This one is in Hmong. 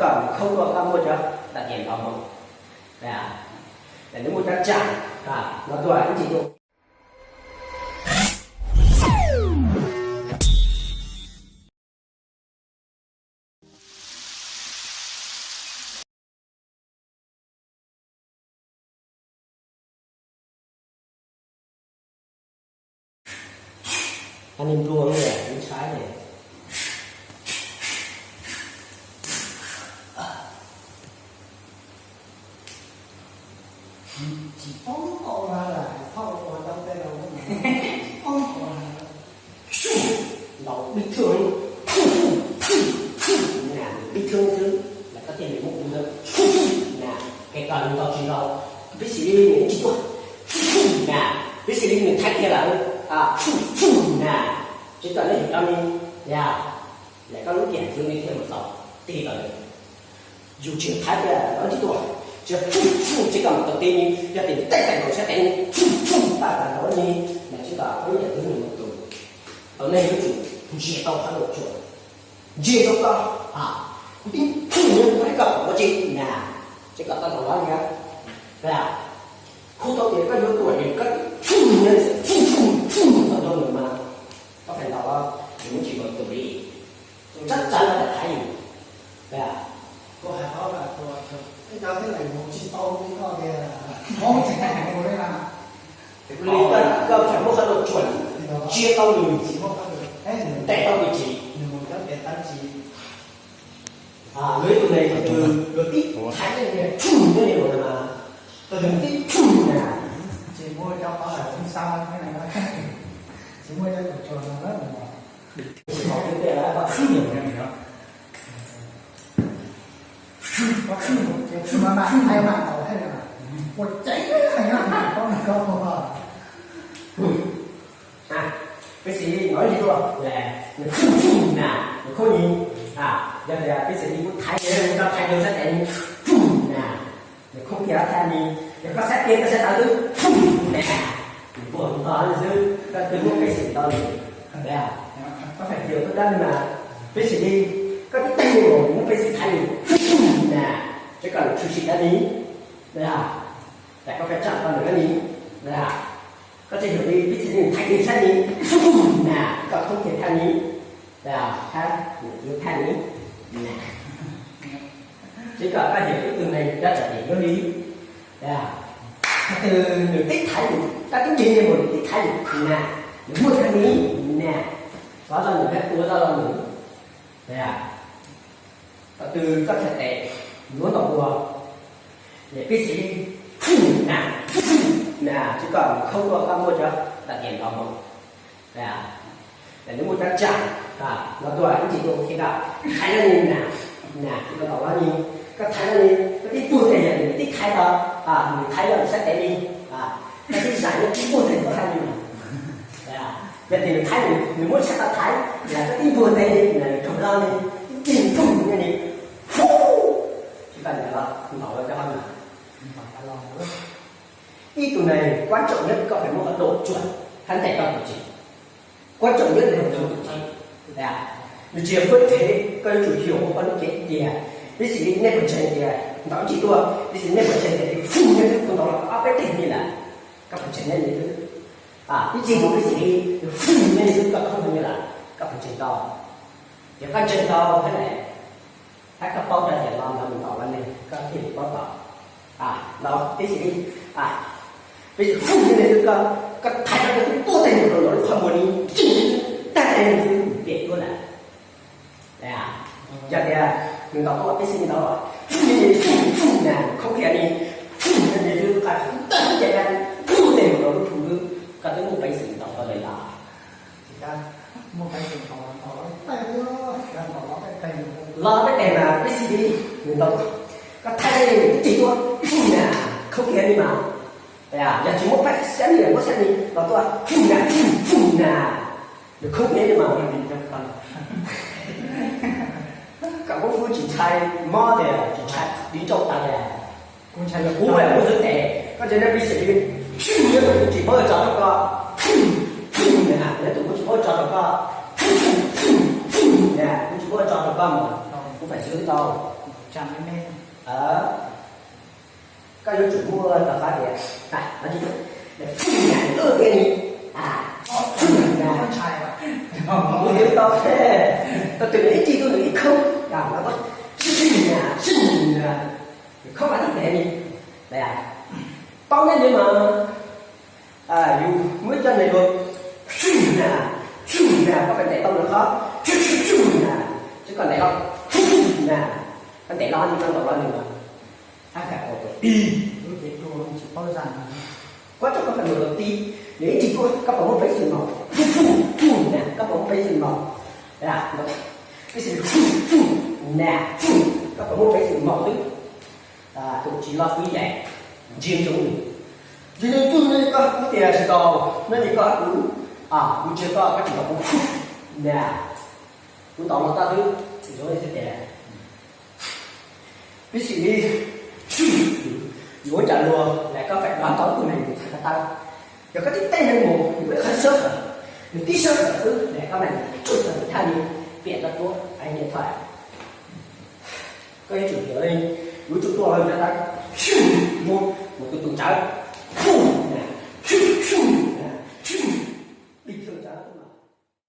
kom nws khoob tuaj koj muaj cov dab tias nrov moo, nws muaj cov tsam, no tuaj ib ntsis tuaj. Nplua ntshai. Tsis paub tau na, thaum ua tau tej laus tsis paub tau na. Ntaus pib thwj, pib thwj xwb, lawv koj tej nws muab kuv ntawd na, kev kawm nws ntaus tsis ntaus, peb xis li nws ib tsis tuaj na, peb xis li nws thaiv kiag lawm na, tsis tuaj nej yog cov ni, yog lawv koj lub tiam xwb nej thiaj mus tau tig tau. Yus tsis thaiv tias lawv tsis tuaj, tsis tsis tsis kom mus tau tib ni, yog tias tej tag nkaus sab tes ni, tsis tsis paj tag nkaus ni, mas tsis kom lub yam twg mus tus. Tau nej yuav tsum ntsia tau qhov luam tsuas, ntsia rau koj, kuv tib tug nyob kuv hais koj ua tsi na, tsis kom tau tau lawv ntsia. Khub tau tias koj yuav tuaj es koj tib tug nyob tib tug tib tug tau rau nws mas koj feem ntau nws muab tsis mus tus li. Tsab tsa no thaiv yus. Kuv hais qhov tus, ej, cov thiab lawm mus tsis tau li no tias, mus tsis tau li na. Li koj, koj feem muab qhov tus tsuas ntsia tau nws, ntes tau nws tsis. Luag ib tug ne, luag tib thaiv ne, tshwm ne, luag na, luag tib tshwm na. Tsis muaj cov qhov lawm tsis xa, tsis muaj cov tus tsuas no na. Peb xis li no ib tug tuaj, nws khoob na, nws khoob ni, yog tias peb xis li kuv thaiv, koj thaiv rau sab tes ni, khoob na, nws khoob kiag thaiv ni, yog koj saib tias koj saib tau xwb, na, nws puag nto xwb, koj twb muab peb xis tau li. Koj feem tias koj dab mas peb xis li, koj tib teeg li muab peb xis thaiv li, na, tsis kom nws tshwm sim dab ni, na, tas koj pheej tsam koj nws dab ni, na, koj tsis yog li peb xis li nws thaiv li sab ni, na, koj khoob kiag thaiv ni, na, thaiv, nws thaiv ni, na. Tsis kom koj yog ib tug neeg coj txom nyem luaj li. Qhov twg nws tib thaiv yus, koj tib nrig li mus nws tib thaiv yus na, nws muaj thaiv ni na, xav zoj nws thiab tua zoj los nws. Qhov twg koj txhais tes yuav ntaus dua, peb xis li na, na, tsis kom nws khoob tuaj koj muaj cov dab tias nrov moo. Nws muaj cov tsam, no tuaj ib ntsis tuaj ua ke koj thaiv no ni na, na, tsis kom ntaus no ni, koj thaiv no ni, koj tib puag tes yog nws tib thaiv tau, nws thaiv yog nws sab tes li, koj tib zais no tib puag tes tuaj thaiv ni na. Yog tias nws thaiv, nws muab tshaj tau thaiv, yog koj tib puag tes li na, nws raug lo li, ib tug nyob ni, tsis kom nws ntaus cov qhov no. Ib tug neeg kuab tsoom nyob koj feem muab qhov tus tsuas thaiv ntes koj tus tsev. Kuab tsoom nyob tus tsev, nws tsis yog fuab thev, koj yuav tsum xyuas ua koj lub cev tias, peb xis li nej puas ntseeg tias ntaus tsis tuaj, peb xis li nej puas ntseeg tias tus fwj nyob xwb kuv ntaus los ob peb teg li lawm, koj puas ntseeg nyob li xwb? Ib txhij mus peb xis li tus fwj nyob li xwb koj khoob li lawm, koj puas ntseeg tau? Yog koj ntseeg tau thiab ne, hab koj paub rau tias no ntawd nws ntaus los ne koj thiaj li paub tau. Los peb xis li, peb xis li xwb koj, koj thaiv koj twb tuaj teg mus rau lub qhov muag ni, tag teg xwb piam tuaj lawm. Yog tias nws ntaus tuaj peb xis li ntawd, na, khoob kiag ni, na, xwb koj tag teg, tuaj teg mus rau lub qhov muag, koj twb muaj peb xis ntaus tau li los. Los peb teg mas peb xis li, nws ntaus tuaj, koj thaiv li, twb tig tuaj, na, khoob kiag li mas. Yog tsis muab peb xis li, muab xis li los tuaj, na, na, nws khoob kiag li mas. Koj kuv fwj tsis ntshai mob tias tsis ntshai tiv rau tas tias kuv ntshai yog kuv mas kuv xwb tes, koj ntsia nej peb xis li, tsis muab tso rau koj, na, neb tus kuv tsis muab tso rau koj, na, kuv tsis muab tso rau koj mas kuv feem xwm tau. Koj yuav tsum muaj rau qhov tias, a, no tsis, ntawm fwj na, ntawm tias ni, a, fwj na, kuv twb tau, tau twm nws ib txij tuaj nws ib khoob, a, no tau, fwj na, fwj na, nws khoob mas tib tes ni, paub neb li mas, yus muab ib co ntawm dua, fwj na, fwj na, koj feem ntes tau nws qhov, fwj na, tsis koj ntes los, fwj na, koj ntes los nws koj ntaus los nws mas, ab, koj tau tus tib, koj tau koj feem ntes tus tib, nws ib txij tuaj koj puas muaj peev xwm mos, fwj, fwj na, koj puas muaj peev xwm mos, peev xwm, fwj, fwj na, fwj, koj puas muaj peev xwm mos xwb. Tus tsis loj tib yam, ntsia ntsoov nws, ntsia ntsoov nws, koj kuv tias tsis tau, neb li koj kuv, kuv ntsia koj koj tsis tau kuv, na, kuv ntaus los koj xwb, yuav tias, pib xwm li, yuav cas luag lam koj feem ntes tau tus neeg mus txhais ko taw, yog koj tib teb neeg mus nws muaj ib qho sab hawm, nws tib sab hawm xwb lam koj neeg tsuj tau nws thaj li piam tau tuab, ai tias thaj, koj yuav tsum, yuav tsum tuaj los yog tas, mus, mus tus tus ntsawv,